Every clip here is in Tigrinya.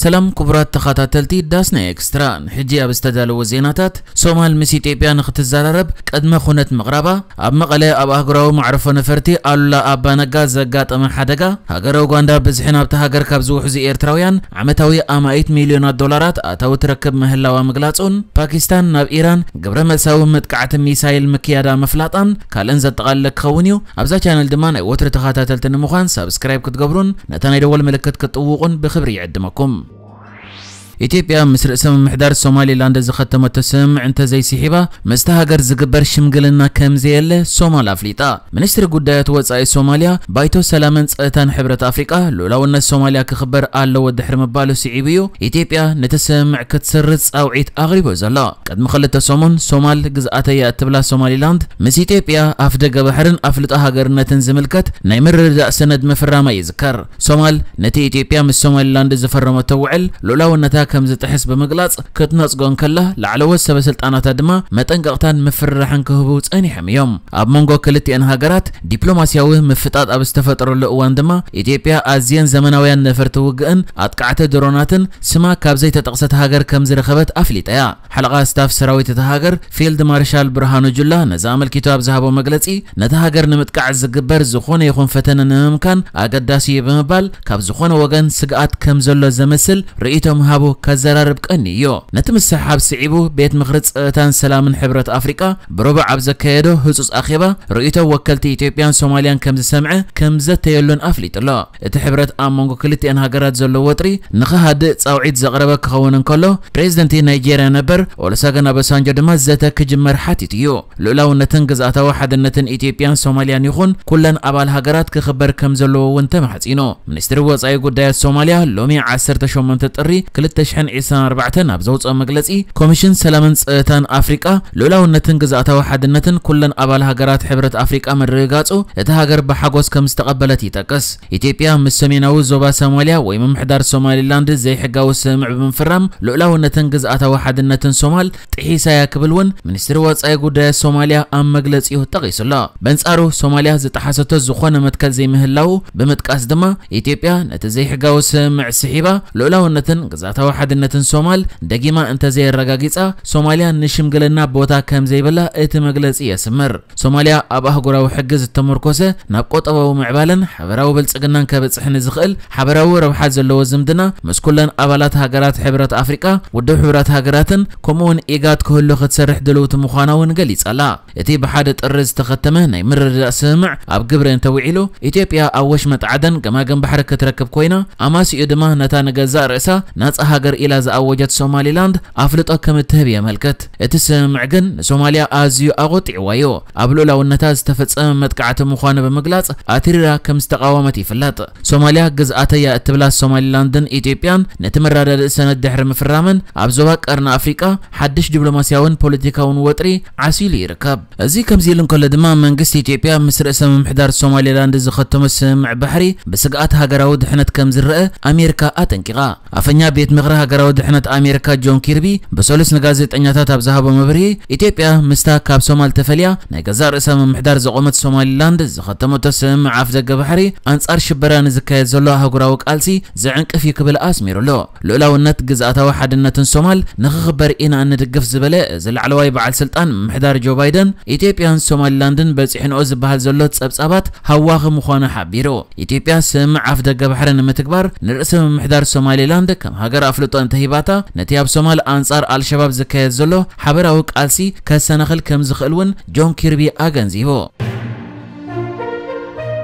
ሰላም ክቡራት ተኸታተልቲ ዳስና ኤክስትራ፣ ሕጂ ኣብ ዝተዳለወ ዜናታት፣ ሶማል ምስ ኢትዮጵያ ንክትዘራረብ ቅድመ ኩነት ምቕራባ፣ ኣብ መቐለ ኣብ ኣህጉራዊ መዕረፎ ነፈርቲ ኣሉላ ኣባነጋ ዘጋጠመ ሓደጋ፣ ሃገረ ኡጋንዳ ብዝሒ ናብቲ ሃገር ካብ ዝውሕዙ ኤርትራውያን ዓመታዊ ኣማኢት ሚልዮናት ዶላራት ኣታዊ ትረክብ ምህላዋ ምግላጹን፣ ፓኪስታን ናብ ኢራን ግብረ መልሳዊ መጥቃዕቲ ሚሳይል ምክያዳ ምፍላጣን ካልእን ዘጠቓልለ ክኸውን እዩ። ኣብዛ ቻነል ድማ ናይ ወትሪ ተኸታተልቲ ንምዃን ሳብስክራይብ ክትገብሩን ነታ ናይ ደወል ምልክት ክትጥውቑን ብኽብሪ ይዕድመኩም። ኢትዮጵያ ምስ ርእሰ ምምሕዳር ሶማሊላንድ ዝኸተመቶ ስምምዕ እንተዘይስሒባ፣ ምስታ ሃገር ዝግበር ሽምግልና ከም ዘየለ ሶማል ኣፍሊጣ። ሚኒስትሪ ጉዳያት ወጻኢ ሶማልያ፣ ባይቶ ሰላምን ጸጥታን ሕብረት ኣፍሪቃ፣ ልኡላውነት ሶማልያ ክኽበር ኣለዎ ድሕሪ ምባሉ ስዒቡ እዩ፣ ኢትዮጵያ ነቲ ስምምዕ ክትስርዝ ጻውዒት ኣቕሪቡ ዘሎ። ቅድሚ ክልተ ሰሙን ሶማል ግዝኣተይ እያ እትብላ ሶማሊላንድ፣ ምስ ኢትዮጵያ ኣፍደገ ባሕርን ኣፍልጦ ሃገርነትን ዝምልከት ናይ ምርድዳእ ሰነድ ምፍራማ ይዝከር። ሶማል ነቲ ኢትዮጵያ ምስ ሶማሊላንድ ዝፈረመቶ ውዕል ልኡላውነታ ከም ዝጥሕስ ብምግላጽ ክትነጽጎ እንከላ፣ ላዕለዎት ሰበ ስልጣናታ ድማ መጠንቀቕታን ምፍርራሕን ክህቡ ጸኒሖም እዮም። ኣብ መንጎ ክልቲአን ሃገራት ዲፕሎማስያዊ ምፍጣጥ ኣብ ዝተፈጠረሉ እዋን ድማ፣ ኢትዮጵያ ኣዝየን ዘመናውያን ነፈርቲ ውግእን ኣጥቃዕቲ ድሮናትን ስማ ካብ ዘይተጠቕሰት ሃገር ከም ዝረኸበት ኣፍሊጣ እያ። ሓለቓ ስታፍ ሰራዊት እታ ሃገር ፊልድ ማርሻል ብርሃኑ ጁላ ነዚ ኣመልኪቱ ኣብ ዝሃቦ መግለጺ፣ ነታ ሃገር ንምጥቃዕ ዝግበር ዝኾነ ይኹን ፈተነ ንምምካን ኣገዳሲ እዩ ብምባል፣ ካብ ዝኾነ ወገን ስግኣት ከም ዘሎ ዘመስል ርእይቶ ምሃቡ ከዘራርብ ቀኒ እዩ። ነቲ ምስሕሓብ ስዒቡ፣ ቤት ምኽሪ ጸጥታን ሰላምን ሕብረት ኣፍሪቃ ብረቡዕ ኣብ ዘካየዶ ህጹጽ ኣኼባ፣ ርእይቶ ወከልቲ ኢትዮጵያን ሶማልያን ከም ዝሰምዐ ከም ዘተየሉን ኣፍሊጡ ኣሎ። እቲ ሕብረት ኣብ መንጎ ክልቲአን ሃገራት ዘሎ ወጥሪ ንኽሃድእ ጻውዒት ዘቕረበ ክኸውን እንከሎ፣ ፕሬዚደንት ናይጄርያ ነበር ኦሉሰገን ኦባሳንጆ ድማ ዘተ ክጅመር ሓቲቱ እዩ። ልኡላውነትን ግዝኣታዊ ሓድነትን ኢትዮጵያን ሶማልያን ይኹን ኩለን ኣባል ሃገራት ክኽበር ከም ዘለዎ እውን ተማሕጺኑ። ሚኒስትሪ ወጻኢ ጉዳያት ሶማልያ ሎሚ ዓሰርተ ሸሞንተ ጥሪ ክልተ ሽሕን ዕስራን ኣርባዕተን ኣብ ዘውጽኦ መግለጺ፣ ኮሚሽን ሰላምን ጸጥታን ኣፍሪቃ ልኡላውነትን ግዝኣታዊ ሓድነትን ኩለን ኣባል ሃገራት ሕብረት ኣፍሪቃ ምርግጋጹ እቲ ሃገር ብሓጎስ ከም ዝተቐበለት ይጠቅስ። ኢትዮጵያ ምስ ሰሜናዊ ዞባ ሶማልያ ወይ ምምሕዳር ሶማሊላንድ ዘይሕጋዊ ስምምዕ ብምፍራም፣ ልኡላውነትን ግዝኣታዊ ሓድነትን ሶማል ጥሒሳ እያ ክብል እውን ሚኒስትሪ ወጻኢ ጉዳያት ሶማልያ ኣብ መግለጺኡ ጠቒሱ ኣሎ። በንጻሩ፣ ሶማልያ ዝጠሓሰቶ ዝኾነ መትከል ዘይምህላዉ ብምጥቃስ ድማ፣ ኢትዮጵያ ነቲ ዘይሕጋዊ ስምምዕ ስሒባ፣ ልኡላውነትን ግዝኣታዊ ሓድነትን ሶማል ደጊማ እንተዘየረጋጊጻ፣ ሶማልያ ንሽምግልና ቦታ ከም ዘይብላ እቲ መግለጺ የስምር። ሶማልያ ኣብ ኣህጉራዊ ሕጊ ዝተመርኮሰ ናብ ቁጠባዊ ምዕባለን ሓበራዊ ብልጽግናን ከበጽሕ ንዝኽእል ሓበራዊ ረብሓ ዘለዎ ዝምድና ምስ ኩለን ኣባላት ሃገራት ሕብረት ኣፍሪቃ፣ ውድብ ሕቡራት ሃገራትን ከምኡውን ኢጋድ ክህሉ ክትሰርሕ ድልውቲ ምዃና እውን ገሊጻ ኣላ። እቲ ብሓደ ጥሪ ዝተኸተመ ናይ ምርድዳእ ስምምዕ ኣብ ግብሪ እንተውዒሉ፣ ኢትዮጵያ ኣብ ወሽመጥ ዓደን ገማግም ባሕሪ ክትረክብ ኮይና፣ ኣማሲኡ ድማ ነታ ንገዛእ ርእሳ ናጻ ሃገር ኢላ ዝኣወጀት ሶማሊላንድ ኣፍልጦ ከም እትህብ የመልክት። እቲ ስምምዕ ግን ንሶማልያ ኣዝዩ ኣቖጢዕዋ እዩ። ኣብ ልኡላውነታ ዝተፈጸመ መጥቃዕቲ ምዃኑ ብምግላጽ፣ ኣትሪራ ከም ዝተቓወመት ይፍለጥ። ሶማልያ ግዝኣተይ እያ እትብላ ሶማሊላንድን ኢትዮጵያን ነቲ መረዳድኢ ሰነድ ድሕሪ ምፍራመን፣ ኣብ ዞባ ቀርኒ ኣፍሪቃ ሓድሽ ዲፕሎማስያውን ፖለቲካውን ወጥሪ ዓሲሉ ይርከብ። እዚ ከምዚ ኢሉ እንከሎ ድማ፣ መንግስቲ ኢትዮጵያ ምስ ርእሰ ምምሕዳር ሶማሊላንድ ዝኸተሞ ስምምዕ ባሕሪ ብስግኣት ሃገራዊ ድሕነት ከም ዝረአ ኣሜሪካ ኣጠንቂቓ። ኣፈኛ ቤት ምኽሪ ሃገራዊ ድሕነት ኣሜሪካ ጆን ኪርቢ ብሰሉስ ንጋዜጠኛታት ኣብ ዝሃቦ መብርሂ፣ ኢትዮጵያ ምስታ ካብ ሶማል ተፈልያ ናይ ገዛእ ርእሳ ምምሕዳር ዘቖመት ሶማሊላንድ ዝኸተመቶ ስምምዕ ኣፍ ደገ ባሕሪ፣ ኣንጻር ሽበራ ንዝካየድ ዘሎ ኣህጉራዊ ቃልሲ ዝዕንቅፍ እዩ ክብል ኣስሚሩሉ። ልኡላውነት ግዝኣታዊ ሓድነትን ሶማል ንኽኽበር ኢና እንድግፍ ዝበለ እዚ ላዕለዋይ በዓል ስልጣን ምምሕዳር ጆ ባይደን፣ ኢትዮጵያን ሶማሊላንድን በጺሕንኦ ዝበሃል ዘሎ ጸብጻባት ሃዋኺ ምዃኑ ሓቢሩ። ኢትዮጵያ ስምምዕ ኣፍ ደገ ባሕሪ ንምትግባር ንርእሰ ምምሕዳር ሶማሊላንድ ከም ሃገር ኣፍልጦ እንተሂባታ፣ ነቲ ኣብ ሶማል ኣንጻር ኣልሸባብ ዝካየድ ዘሎ ሓበራዊ ቃልሲ ከሰናኽል ከም ዝኽእል እውን ጆን ኪርቢ ኣገንዚቡ።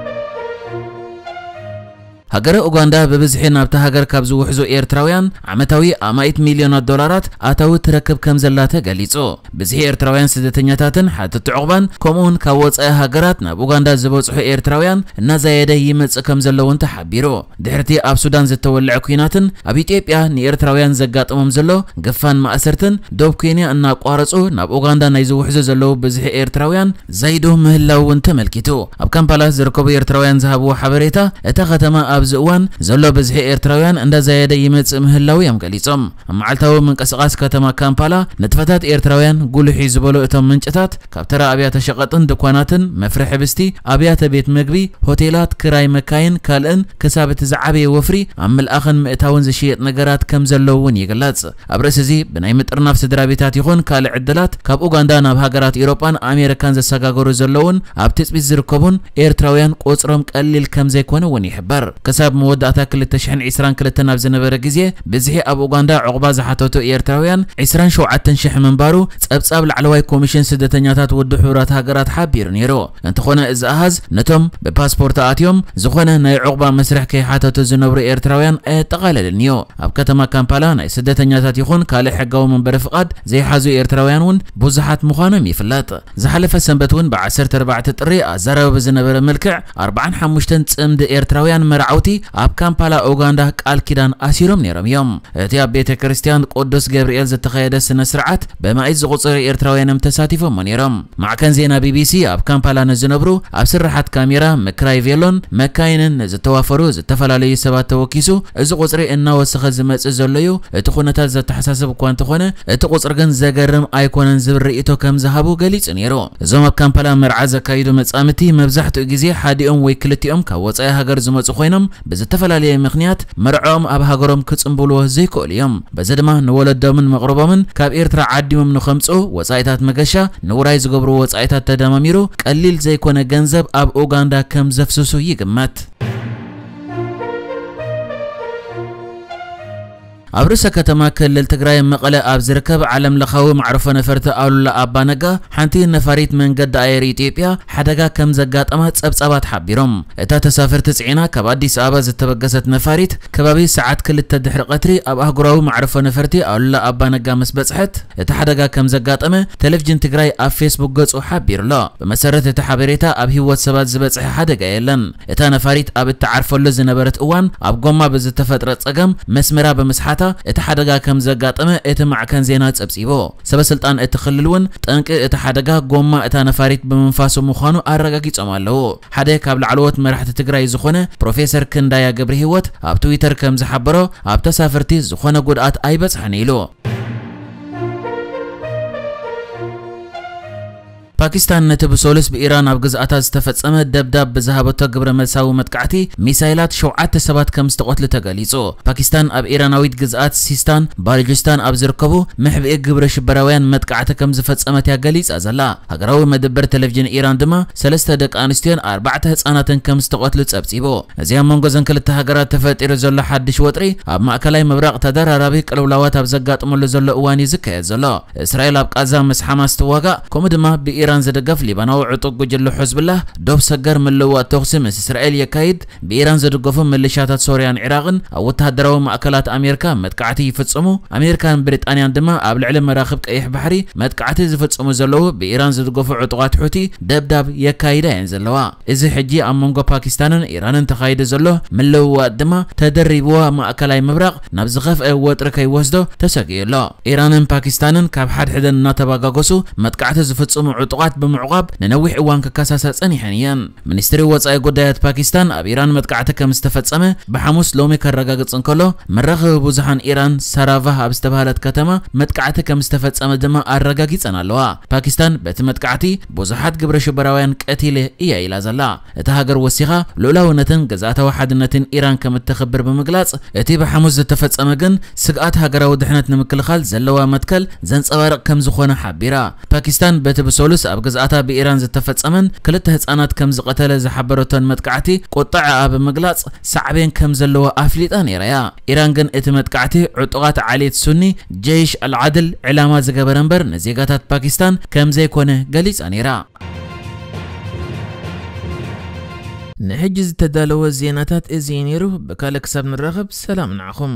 ሃገረ ኡጋንዳ ብብዝሒ ናብታ ሃገር ካብ ዝውሕዙ ኤርትራውያን ዓመታዊ ኣማኢት ሚልዮናት ዶላራት ኣታዊ ትረክብ ከም ዘላ ተገሊጹ። ብዝሒ ኤርትራውያን ስደተኛታትን ሓተቲ ዑቕባን፣ ከምኡውን ካብ ወጻኢ ሃገራት ናብ ኡጋንዳ ዝበጽሑ ኤርትራውያን እናዛየደ ይመጽእ ከም ዘሎ እውን ተሓቢሩ። ድሕርቲ ኣብ ሱዳን ዝተወልዐ ኲናትን ኣብ ኢትዮጵያ ንኤርትራውያን ዘጋጥሞም ዘሎ ግፋን ማእሰርትን፣ ዶብ ኬንያ እናቋረጹ ናብ ኡጋንዳ ናይ ዝውሕዙ ዘለዉ ብዝሒ ኤርትራውያን ዘይዶ ምህላው እውን ተመልኪቱ። ኣብ ካምፓላ ዝርከቡ ኤርትራውያን ዝሃብዎ ሓበሬታ፣ እታ ከተማ ኣብ ኣብዚ እዋን ዘሎ ብዝሒ ኤርትራውያን እንዳዛየደ ይመጽእ ምህላው እዮም ገሊጾም። ኣብ መዓልታዊ ምንቅስቓስ ከተማ ካምፓላ ንጥፈታት ኤርትራውያን ጉልሕ እዩ ዝበሉ እቶም ምንጭታት፣ ካብ ተራ ኣብያተ ሸቐጥን ድኳናትን፣ መፍረ ሕብስቲ፣ ኣብያተ ቤት መግቢ፣ ሆቴላት፣ ክራይ መካይን ካልእን ክሳብ እቲ ዝዓበየ ወፍሪ ኣብ ምልኣኽን ምእታውን ዝሽየጥ ነገራት ከም ዘለዉ እውን ይግለጽ። ኣብ ርእሲ እዚ ብናይ ምጥርናፍ ስድራ ቤታት ይኹን ካልእ ዕድላት ካብ ኡጋንዳ ናብ ሃገራት ኤውሮጳን ኣሜሪካን ዘሰጋገሩ ዘለውን ኣብ ትጽቢት ዝርከቡን ኤርትራውያን ቁጽሮም ቀሊል ከም ዘይኮነ እውን ይሕበር። ክሳብ መወዳእታ ክልተ ሽሕን ዕስራን ክልተን ኣብ ዝነበረ ግዜ ብዝሒ ኣብ ኡጋንዳ ዑቕባ ዝሓተቱ ኤርትራውያን ዕስራን ሸውዓተን ሽሕ ምንባሩ ጸብጻብ ላዕለዋይ ኮሚሽን ስደተኛታት ውድብ ሕቡራት ሃገራት ሓቢሩ ነይሩ። እንተኾነ እዚ ኣሃዝ ነቶም ብፓስፖርት ኣትዮም ዝኾነ ናይ ዑቕባ መስርሕ ከይሓተቱ ዝነብሩ ኤርትራውያን ኣየጠቓለልን እዩ። ኣብ ከተማ ካምፓላ ናይ ስደተኛታት ይኹን ካልእ ሕጋዊ መንበሪ ፍቓድ ዘይሓዙ ኤርትራውያን እውን ብዙሓት ምዃኖም ይፍለጥ። ዝሓለፈ ሰንበት እውን ብ ዓሰርተ ኣርባዕተ ጥሪ ኣዘራረቢ ዝነበረ መልክዕ ኣርባዓን ሓሙሽተን ጽምዲ ኤርትራውያን መርዓውቲ ኣብ ካምፓላ ኡጋንዳ ቃል ኪዳን ኣሲሮም ነይሮም እዮም። እቲ ኣብ ቤተ ክርስቲያን ቅዱስ ገብርኤል ዝተኻየደ ስነ ስርዓት ብማኢት ዝቑጸሩ ኤርትራውያን እዮም ተሳቲፎሞ ነይሮም። ማዕከን ዜና ቢ ቢ ሲ ኣብ ካምፓላ ንዝነብሩ ኣብ ስርሓት ካሜራ፣ ምክራይ ቬሎን መካይንን ንዝተዋፈሩ ዝተፈላለዩ ሰባት ተወኪሱ፣ እዚ ቁጽሪ እናወሰኸ ዝመጽእ ዘሎ እዩ። እቲ ኩነታት ዘተሓሳስብ እኳ እንተኾነ፣ እቲ ቁጽሪ ግን ዘገርም ኣይኮነን ዝብል ርእይቶ ከም ዝሃቡ ገሊጹ ነይሩ። እዞም ኣብ ካምፓላ መርዓ ዘካይዱ መጻምድቲ መብዛሕትኡ ግዜ ሓዲኦም ወይ ክልቲኦም ካብ ወጻኢ ሃገር ዝመጹ ኮይኖም፣ ብዝተፈላለየ ምኽንያት መርዕኦም ኣብ ሃገሮም ክጽንብልዎ ዘይክእሉ እዮም። በዚ ድማ ንወለዶምን መቕርቦምን ካብ ኤርትራ ዓዲሞም ንኸምጽኡ ወጻኢታት መገሻ፣ ንውራይ ዝገብርዎ ወጻኢታት ተደማሚሩ ቀሊል ዘይኮነ ገንዘብ ኣብ ኡጋንዳ ከም ዘፍስሱ ይግመት። ኣብ ርእሰ ከተማ ክልል ትግራይ መቐለ ኣብ ዝርከብ ዓለም ለኻዊ መዕርፎ ነፈርቲ ኣሉላ ኣባ ነጋ ሓንቲ ነፋሪት መንገዲ ኣየር ኢትዮጵያ ሓደጋ ከም ዘጋጠማ ጸብጻባት ሓቢሮም። እታ ተሳፈርቲ ጽዒና ካብ ኣዲስ ኣበባ ዝተበገሰት ነፋሪት ከባቢ ሰዓት ክልተ ድሕሪ ቀትሪ ኣብ ኣህጉራዊ መዕርፎ ነፈርቲ ኣሉላ ኣባ ነጋ ምስ በጽሐት እቲ ሓደጋ ከም ዘጋጠመ ቴሌቪዥን ትግራይ ኣብ ፌስቡክ ገጹ ሓቢሩ ኣሎ። ብመሰረት እቲ ሓበሬታ ኣብ ህይወት ሰባት ዝበጽሐ ሓደጋ የለን። እታ ነፋሪት ኣብ እትዓርፈሉ ዝነበረት እዋን ኣብ ጎማ ብዝተፈጥረ ጸገም መስመራ ብምስሓታ እቲ ሓደጋ ከም ዘጋጠመ እቲ ማዕከን ዜና ጸብጺቡ። ሰበስልጣን እቲ ክልል እውን ጠንቂ እቲ ሓደጋ ጎማ እታ ነፋሪት ብምንፋሱ ምዃኑ ኣረጋጊጾም ኣለዉ። ሓደ ካብ ላዕለዎት መራሕቲ ትግራይ ዝኾነ ፕሮፌሰር ክንዳያ ገብረ ህይወት ኣብ ትዊተር ከም ዝሓበሮ ኣብ ተሳፈርቲ ዝኾነ ጉድኣት ኣይበጽሐን ኢሉ። ፓኪስታን ነቲ ብሶሉስ ብኢራን ኣብ ግዝኣታ ዝተፈጸመ ደብዳብ ብዝሃበቶ ግብረ መልሳዊ መጥቃዕቲ ሚሳይላት ሸውዓተ ሰባት ከም ዝተቐትሉ ተገሊጹ። ፓኪስታን ኣብ ኢራናዊት ግዝኣት ሲስታን ባሉጅስታን ኣብ ዝርከቡ መሕብኢ ግብረ ሽበራውያን መጥቃዕቲ ከም ዝፈጸመት እያ ገሊጻ ዘላ። ሃገራዊ መደበር ቴሌቪዥን ኢራን ድማ ሰለስተ ደቂ ኣንስትዮን ኣርባዕተ ህጻናትን ከም ዝተቐትሉ ጸብጺቡ። እዚ ኣብ መንጎ እዘን ክልተ ሃገራት ተፈጢሩ ዘሎ ሓድሽ ወጥሪ ኣብ ማእከላይ ምብራቕ ተደራራቢ ቅልውላዋት ኣብ ዘጋጥመሉ ዘሎ እዋን እዩ ዝካየድ ዘሎ። እስራኤል ኣብ ቃዛ ምስ ሓማስ ትዋጋእ፣ ከምኡ ድማ ብኢራን ዝድገፍ ሊባናዊ ዕጡቕ ጉጅለ ሑዝብላህ ዶብ ሰገር ምልውዋጥ ተኹሲ ምስ እስራኤል የካይድ። ብኢራን ዝድገፉ ሚሊሻታት ሶርያን ዒራቕን ኣብ ወተሃደራዊ ማእከላት ኣሜሪካ መጥቃዕቲ ይፍጽሙ። ኣሜሪካን ብሪጣንያን ድማ ኣብ ልዕሊ መራኽብ ቀይሕ ባሕሪ መጥቃዕቲ ዝፍጽሙ ዘለዉ ብኢራን ዝድገፉ ዕጡቓት ሑቲ ደብዳብ የካይዳ እየን ዘለዋ። እዚ ሕጂ ኣብ መንጎ ፓኪስታንን ኢራንን ተኻይዱ ዘሎ ምልውዋጥ ድማ ተደሪብዋ ማእከላይ ምብራቕ ናብ ዝኸፍአ ወጥሪ ከይወስዶ ተሰጊኡ ኣሎ። ኢራንን ፓኪስታንን ካብ ሓድሕደን እናተባጋገሱ መጥቃዕቲ ዝፍጽሙ ዕጡቓት ብምዕቋብ ንነዊሕ እዋን ክከሳሳ ጸኒሐን እየን። ሚኒስትሪ ወጻኢ ጉዳያት ፓኪስታን ኣብ ኢራን መጥቃዕቲ ከም ዝተፈጸመ ብሓሙስ ሎሚ ከረጋግጽ እንከሎ፣ መራኸቢ ብዙሓን ኢራን ሳራቫህ ኣብ ዝተባህለት ከተማ መጥቃዕቲ ከም ዝተፈጸመ ድማ ኣረጋጊጸን ኣለዋ። ፓኪስታን በቲ መጥቃዕቲ ብዙሓት ግብረ ሽበራውያን ቀቲለ እያ ኢላ ዘላ። እታ ሃገር ወሲኻ ልኡላውነትን ግዝኣታዊ ሓድነትን ኢራን ከም እተኽብር ብምግላጽ፣ እቲ ብሓሙስ ዝተፈጸመ ግን ስግኣት ሃገራዊ ድሕነት ንምክልኻል ዘለዋ መትከል ዘንጸባርቕ ከም ዝኾነ ሓቢራ። ፓኪስታን በቲ ብሶሉስ ኣብ ግዝኣታ ብኢራን ዝተፈጸመን ክልተ ህጻናት ከም ዝቐተለ ዝሓበረቶን መጥቃዕቲ ቁጥዐኣ ብምግላጽ ሳዕቤን ከም ዘለዎ ኣፍሊጣ ነይራ እያ። ኢራን ግን እቲ መጥቃዕቲ ዕጡቓት ዓሌት ሱኒ ጀይሽ ኣልዓድል ዕላማ ዝገበረ እምበር ንዜጋታት ፓኪስታን ከም ዘይኮነ ገሊጻ ነይራ። ንሕጂ ዝተዳለወ ዜናታት እዚ እዩ ነይሩ። ብካልእ ክሳብ ንራኸብ ሰላም ንዓኹም።